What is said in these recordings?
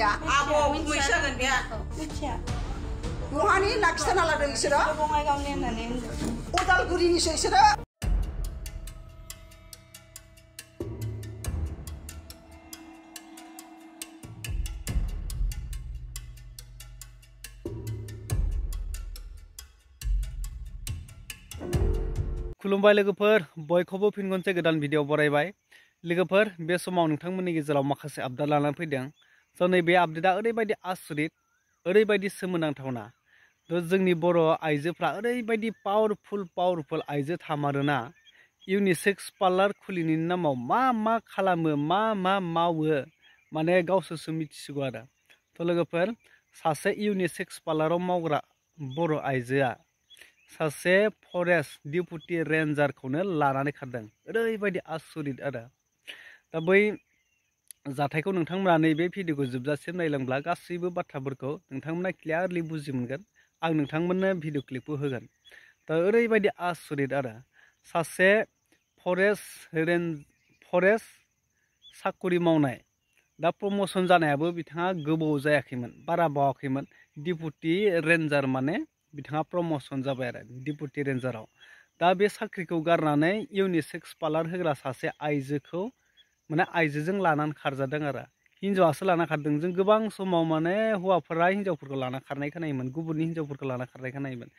नोंसिनिया आब' गुमैसो होगोन बे मिथिया बहानि लाखिना लादों बिसोरो बङाइगावनि होननानै उदालगुरिनिसो बिसोरो खुलुमबाय लोगोफोर बयखौबो फिन खनसे गोदान भिडिअ बरायबाय लोगोफोर बे समाव नोंथांमोननि गेजेराव माखासे आपडेट लानानै फैदों स' नैबे आपडेटआ ओरैबायदि आसरित ओरैबायदि सोमोनांथावना थ' जोंनि बर' आइजोफ्रा ओरैबायदि पावारफुल आइजो थामारोना इउनिसेक्स पार्लार खुलिनायनि नामाव मा खालामो मा मावो माने गावसोरसो मिथिसिगौ आरो थ' लोगोफोर सासे इउनिसेक्स पार्लाराव मावग्रा बर' आइजोआ सासे फरेस्ट डिपुटि रेन्जारखौनो लानानै खारदों ओरैबायदि आसरित आरो दा बै जाथायखौ नोंथांमोना नैबे भिडिअखौ जोबजासिम नायलांब्ला गासैबो बाथ्राफोरखौ नोंथांमोना क्लियारलि बुजि मोनगोन आं नोंथांमोननो भिडिअ क्लिपखौ होगोन दा ओरैबायदि आसरित आरो सासे फरेस्ट साखरि मावनाय दा प्रमोसन जानायाबो बिथाङा गोबाव जायाखैमोन बारा बावाखैमोन डिपुटि रेन्जार माने बिथाङा प्रमोसन जाबाय आरो डिपुटि रेन्जाराव दा बे साख्रिखौ गारनानै इउनिसेक्स पार्लार होग्रा सासे आइजोखौ माने आइजोजों लानानै खारजादों आरो हिन्जावासो लाना खारदों जों गोबां समाव माने हौवाफोरा हिन्जावफोरखौ लाना खारनाय खोनायोमोन गुबुननि हिन्जावफोरखौ लाना खारनाय खोनायोमोन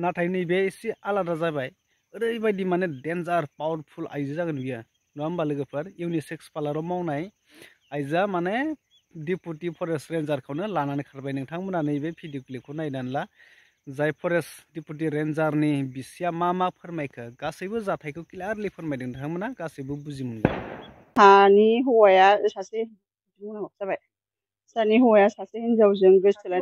नाथाय नैबे एसे आलादा जाबाय ओरैबायदि माने डेन्जार पावारफुल आइजो जागोन बियो नङा होमबा लोगोफोर इउनिसेक्स पार्लाराव मावनाय आइजोआ माने डिपुटि फरेस्ट रेन्जारखौनो लानानै खारबाय नोंथांमोना नैबे भिडिअ क्लिपखौ नायनानै ला जाय फरेस्ट डिपुटि रेन्जारनि बिसिया मा फोरमायखो गासैबो जाथायखौ क्लियारलि फोरमायदों नोंथांमोना गासैबो बुजि मोनगोन सानि हौवाया सासे जाबाय सानि हौवाया सासे हिनजावजों गोसथोलाय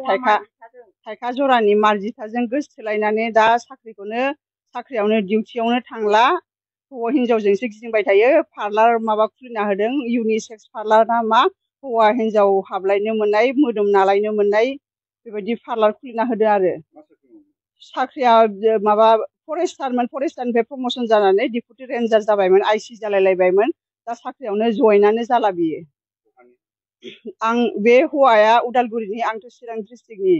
थाइखा जरानि मार्जिथाजों गोसथोलायनानै दा साख्रियावनो डिउटियावनो थांला हौवा हिनजावजोंसो गिदिंबाय थायो पार्लार माबा खुलिना होदों इउनिसेक्स पार्लार ना मा हौवा हिनजाव हाबलायनो मोननाय मोदोम नालायनो मोननाय बेबायदि पार्लार खुलिना होदों आरो साख्रिया माबा फरेस्टारनिफ्राय प्रमोसन जानानै डिपुटि रेन्जार जाबायमोन आइसि जालायलायबायमोन दा साख्रियावनो जयेनानो जाला बियो आं बे हौवाया उदालगुरिनि आंथ' चिरां डिस्ट्रिक्टनि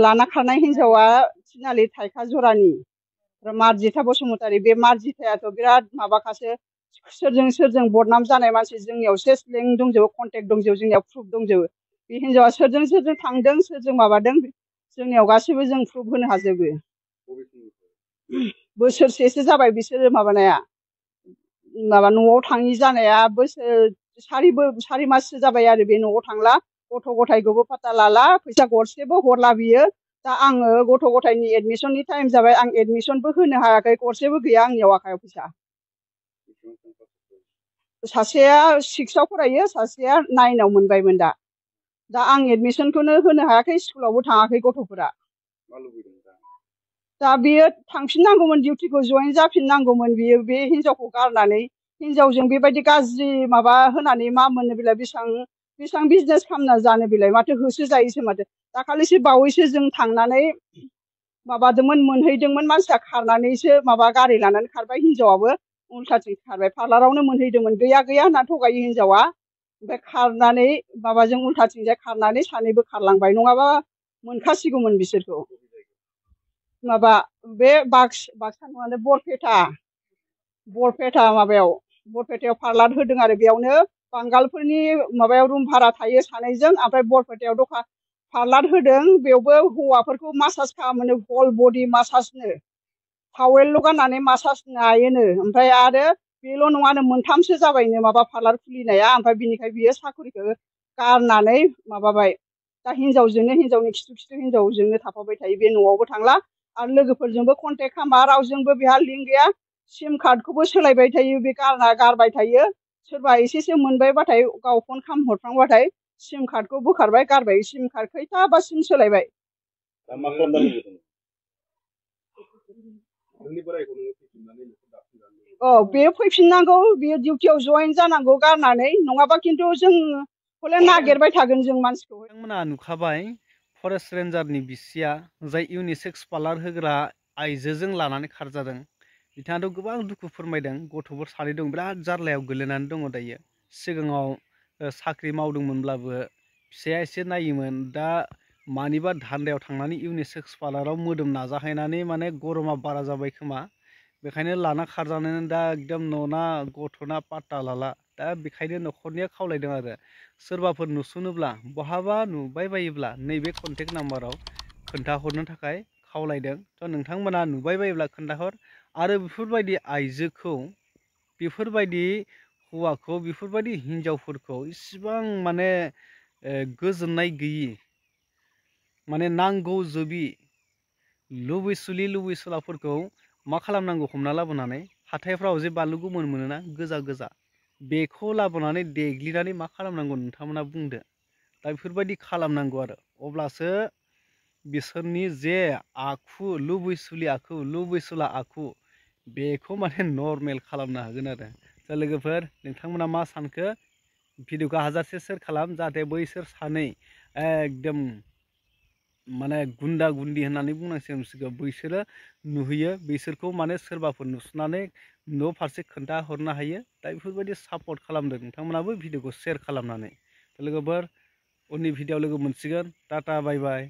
लाना खारनाय हिनजावा थिनालि थाइखा जरानि मार्जिथा बसुमतारी बे मार्जिथायाथ' बिराद माबाखासो सोरजों बदनाम जानाय मानसि जोंनियावसो लिंक दंजोबो कन्टेक्ट दंजोबो जोंनियाव प्रुफ दंजोबो बे हिनजावा सोरजों थांदों सोरजों माबादों जोंनियाव गासैबो जों प्रुफ होनो हाजोबो बोसोरसेसो जाबाय बिसोरो माबानाया माबा न'आव थाङि जानाया सारि माससो जाबाय आरो बे न'आव थांला गथ' गथायखौबो फाता लाला फैसा गरसेबो हरला बियो दा आङो गथ' गथायनि एडमिसननि टाइम जाबाय आं एडमिसनबो होनो हायाखै गरसेबो गैया आंनियाव आखायाव फैसा सासेया 6आव फरायो सासेया 9आव मोनबायमोन दा आं एडमिसनखौनो होनो हायाखै स्कुलावबो थाङाखै गथ'फोरा दा बियो थांफिननांगौमोन डिउटिखौ जयेन जाफिननांगौमोन बियो बे हिनजावखौ गारनानै हिनजावजों बेबायदि गाज्रि माबा होनानै मा मोननो बेलाय बेसेबां बिजनेस खालामना जानो बेलाय माथो होसो जायोसो माथो दाखालिसो बावैसो जों थांनानै माबादोंमोन मोनहैदोंमोन मानसिया खारनानैसो माबा गारि लानानै खारबाय हिनजावाबो उल्थाथिं खारबाय पार्लारावनो मोनहैदोंमोन गैया होनना थगायो हिनजावा ओमफ्राय खारनानै माबाजों उल्थाथिंजाय खारनानै सानैबो खारलांबाय नङाबा मोनखासिगौमोन बिसोरखौ माबा बे बाक्सा नङानो बरपेटायाव पार्लार होदों आरो बेयावनो बांगालफोरनि माबायाव रुम भारा थायो सानैजों ओमफ्राय बरपेटायाव दखान पार्लार होदों बेयावबो हौवाफोरखौ मासाज खालामो हल बडि मासाजनो टावेलल' गाननानै मासाज नायोनो ओमफ्राय आरो बेल' नङानो मोनथामसो जाबायनो माबा पार्लार खुलिनाया ओमफ्राय बिनिखाय बियो साख्रिखौ गारनानै माबाबाय दा हिनजावनि खिथु हिनजावजोंनो थाफाबाय थायो बे न'आवबो थांला आरो लोगोफोरजोंबो कन्टेक्ट खालामा रावजोंबो बेहा लिंक गैया सिम कार्डखौबो सोलायबाय थायो बे गारबाय थायो सोरबा एसेसो मोनबायबाथाय गाव फन खालामहरफ्लांबाथाय सिम कार्डखौ बोखारबाय गारबाय सिम कार्ड खैथाबा सिम सोलायबाय बेयो फैफिननांगौ बियो डिउटियाव जयेन जानांगौ गारनानै नङाबा खिन्थु जों हले नागिरबाय थागोन जों मानसिखौ नोंथांमोना नुखाबाय फरेस्ट रेन्जारनि बिसिया जाय इउनिसेक्स पार्लार होग्रा आइजोजों लानानै खारजादों बिथाङाथ' गोबां दुखु फोरमायदों गथ'फोर सानै दं बिराद जार्लायाव गोलैनानै दङ दायो सिगाङाव साख्रि मावदोंमोनब्लाबो फिसाया एसे नायोमोन दा मानिबा धान्दायाव थांनानै इउनिसेक्स पार्लाराव मोदोम नाजाहैनानै माने गरमा बारा जाबाय खोमा बेखायनो लाना खारजानानै दा एकदम न'ना गथ'ना पात्ता लाला दा बेखायनो न'खरनिया खावलायदों आरो सोरबाफोर नुसनोब्ला बहाबा नुबाय बायोब्ला नैबे कन्टेक्ट नाम्बाराव खोन्थाहरनो थाखाय खावलायदों थ' नोंथांमोना नुबाय बायोब्ला खोन्थाहर आरो बेफोरबायदि आइजोखौ बेफोरबायदि हौवाखौ बेफोरबायदि हिन्जावफोरखौ इसिबां माने गोजोननाय गैयि माने नांगौ जोबि लुबैसुलाफोरखौ मा खालामनांगौ हमना लाबोनानै हाथायफ्राव जे बानलु गोमोन मोनोना गोजा गोजा बेखौ लाबोनानै देग्लिनानै मा खालामनांगौ नोंथांमोना बुंदो दा बेफोरबायदि खालामनांगौ आरो अब्लासो बिसोरनि जे आखु लुबैसुला आखु बेखौ माने नर्मेल खालामनो हागोन आरो दा लोगोफोर नोंथांमोना मा सानखो भिडिअखौ हाजारसे शेयार खालाम जाहाथे बैसोर सानै एकदम माने गुन्दा गुन्दी होननानै बुंनांसिगोन बिसोरखौ बैसोरो नुहैयो बिसोरखौ माने सोरबाफोर नुसुनानै न' फारसे खोन्थाहरनो हायो दा बेफोरबायदि सापर्ट खालामदो नोंथांमोनाबो भिडिअखौ शेयार खालामनानै लोगोफोर उननि भिडिअआव लोगो मोनसिगोन टाटा बाय बाय।